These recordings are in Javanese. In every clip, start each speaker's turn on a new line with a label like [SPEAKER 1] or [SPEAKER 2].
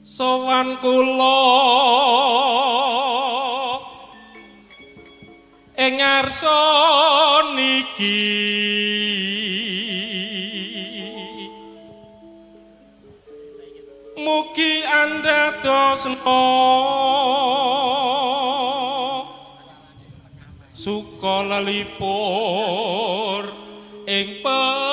[SPEAKER 1] Sowan kula ing ngarsa niki, mugi andadosna suka lelipur ing penggali.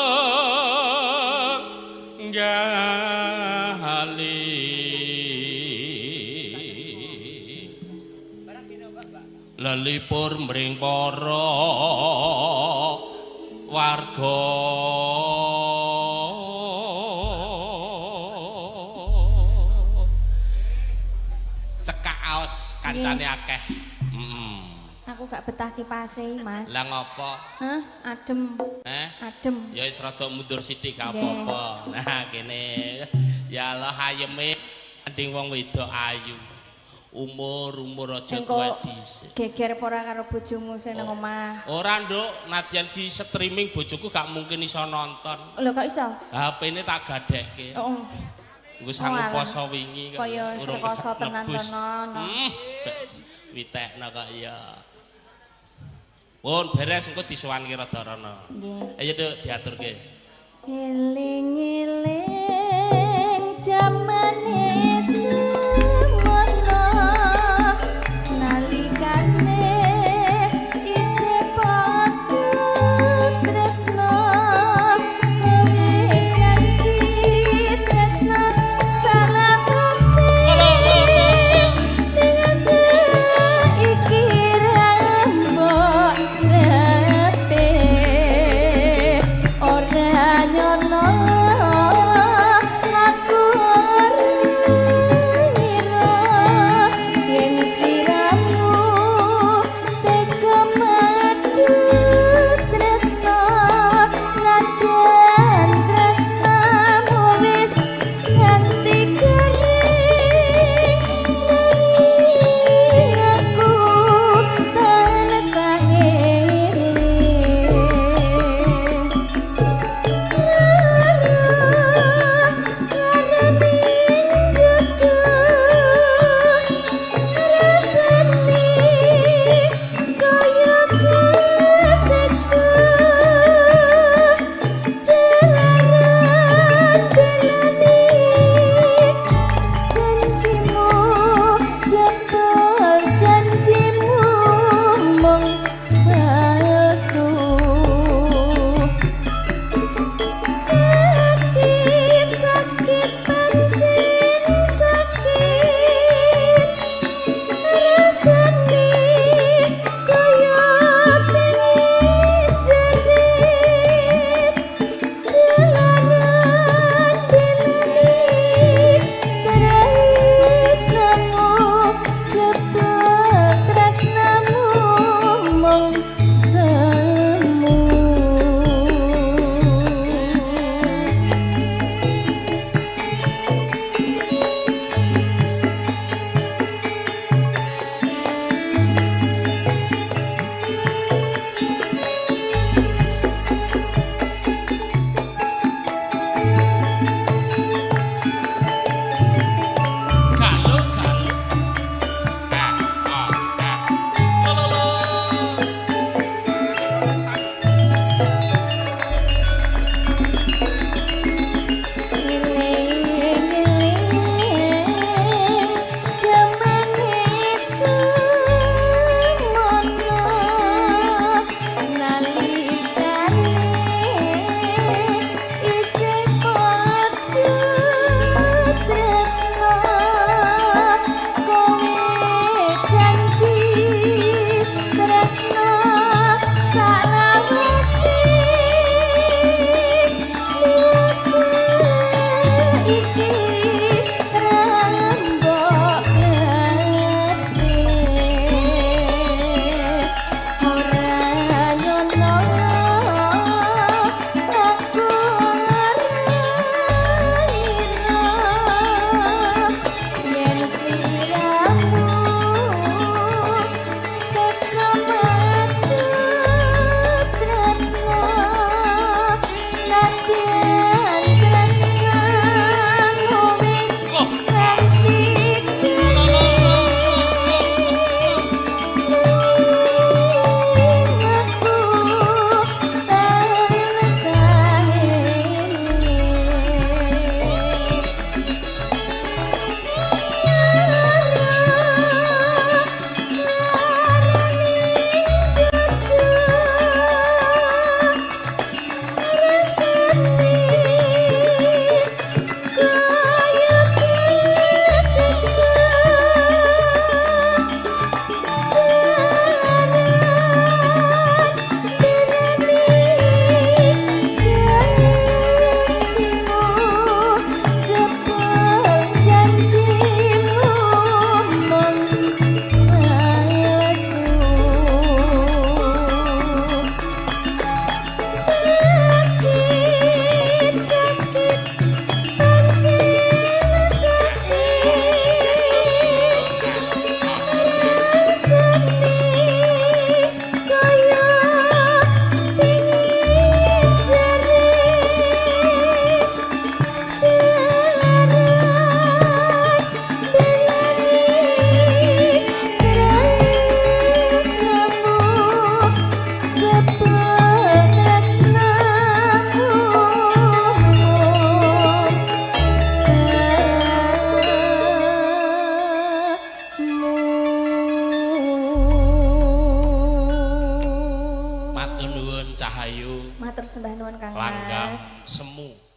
[SPEAKER 1] Lelipur mring para warga. Cekak aos kancane akeh. Heeh.
[SPEAKER 2] Aku gak betah kipase, Mas.
[SPEAKER 1] Lah ngopo?
[SPEAKER 2] Hah? Adem.
[SPEAKER 1] Eh?
[SPEAKER 2] Adem.
[SPEAKER 1] Ya wis rada mundur sithik gak apa-apa. Nah, kene. Ya Allah ayeme anding wong wedok ayu. Umur-umur aja tuwa dhisik.
[SPEAKER 2] Geger apa ora karo bojomu sing nang omah?
[SPEAKER 1] Ora, Nduk, nadyan di streaming bojoku gak mungkin iso nonton.
[SPEAKER 2] Lho kok iso?
[SPEAKER 1] HP-ne tak gadekke.
[SPEAKER 2] Heeh.
[SPEAKER 1] Nggo sangu poso wingi kok.
[SPEAKER 2] Kaya rekoso tenan-tenan.
[SPEAKER 1] Witekno kok ya. Pun beres engko disowanke rada rono.
[SPEAKER 2] Nggih.
[SPEAKER 1] Ayo, Nduk, diaturke.
[SPEAKER 2] Eling-eling jamane semono nalikane isih padha tresno, kowe janji tresno salawase ning saiki ra mbok repe ora nyono.
[SPEAKER 1] Rahayu.
[SPEAKER 2] Matur sembah nuwun Kang
[SPEAKER 1] Langgam
[SPEAKER 2] Mas.
[SPEAKER 1] semu.